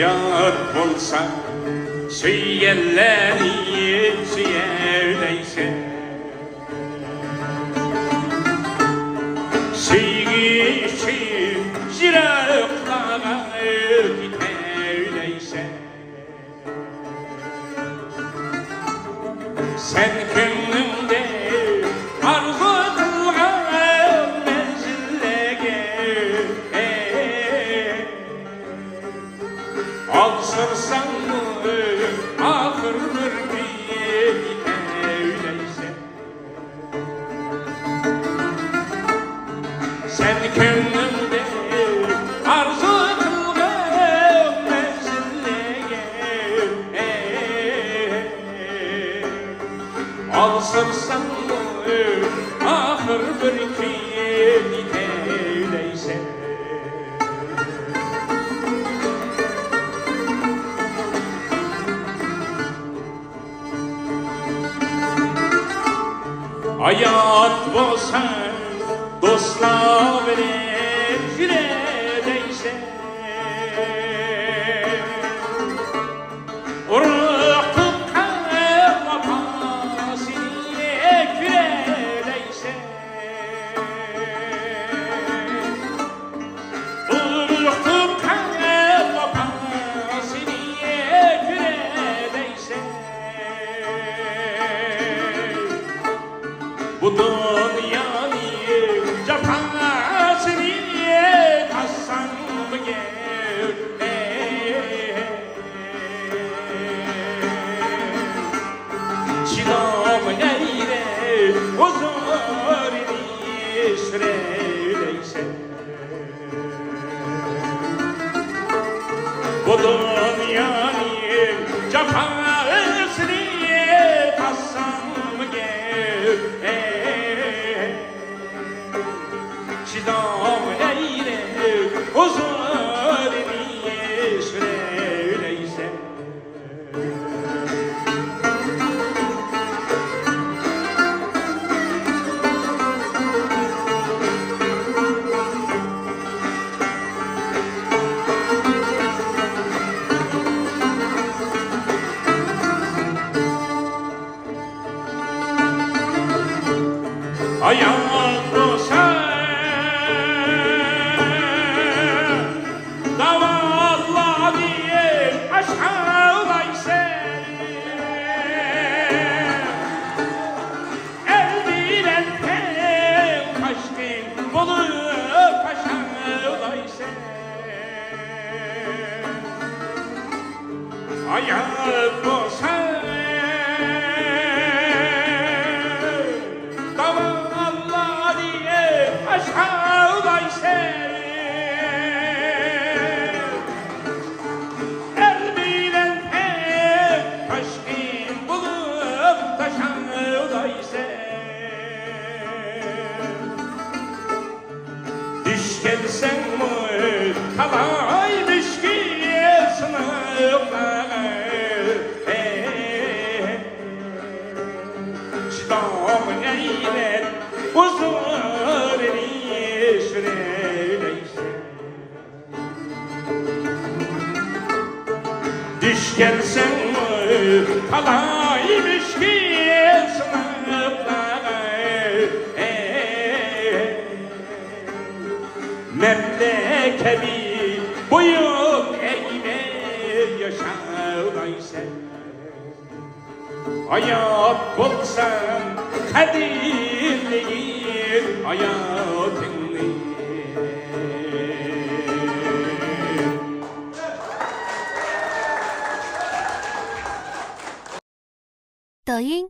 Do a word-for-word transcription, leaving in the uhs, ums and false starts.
يار بولسا سۆيگەنلەرنى سۆيەلەيسەن. سۆيگۈ ئۈچۈن يىراقلارغا كېتەلەيسەن. سەن كۆڭلۈڭدە ئارزۇ قىلغان مەنزىللەرگە ئالسىرىساڭمۇ ئاخىر بىر كۈن يېتەلەيسەن. سەن كۆڭلۈڭدە ئارزۇ قىلغان مەنزىلگە ئالسىرىساڭمۇ ئاخىر بىر كۈن يېتەلەيسەن. ھايات بولساڭ دوستلار بىلەن يۈرەلەيسەن. ئۇرۇق تۇغقان ۋاپاسىنى كۆرەلەيسەن. ئۇرۇق تۇغقان ۋاپاسىنى كۆرەلەيسەن. بۇ دۇنيانىڭ جاپاسىنى تارتساڭ بۈگۈن، چىدامغا ئەيلەپ ھۇزۇرىنى سۈرەلەيسەن. بۇ دۇنيانىڭ جاپاسىنى تارتساڭ بۈگۈن، چىدامغا ئەيلەپ ھۇزۇرىنى سۈرەلەيسەن. ھايات بولسا داۋانلارنى ئاشالايسەن. ئەل بىلەن تەڭ تاشقىن بولۇپ تاشالايسەن. ھايات بولساڭ داۋانلارنى ئاشالايسەن. ئەل بىلەن تەڭ تاشقىن بولۇپ تاشالايسەن. دۈش كەلسەڭمۇ تالاي مۈشكۈل سىناقلارغا، چىدام ئەيلەپ ھۇزۇرىنى سۈرەلەيسەن. دۈش كەلسەڭمۇ تالاي مۈشكۈل سىناقلارغا، مەملەكەتنى بويۇن ئەگمەي ياشالايسەن. ھايات بولساڭ قەدىرلىگىن ھاياتىڭنى. 抖音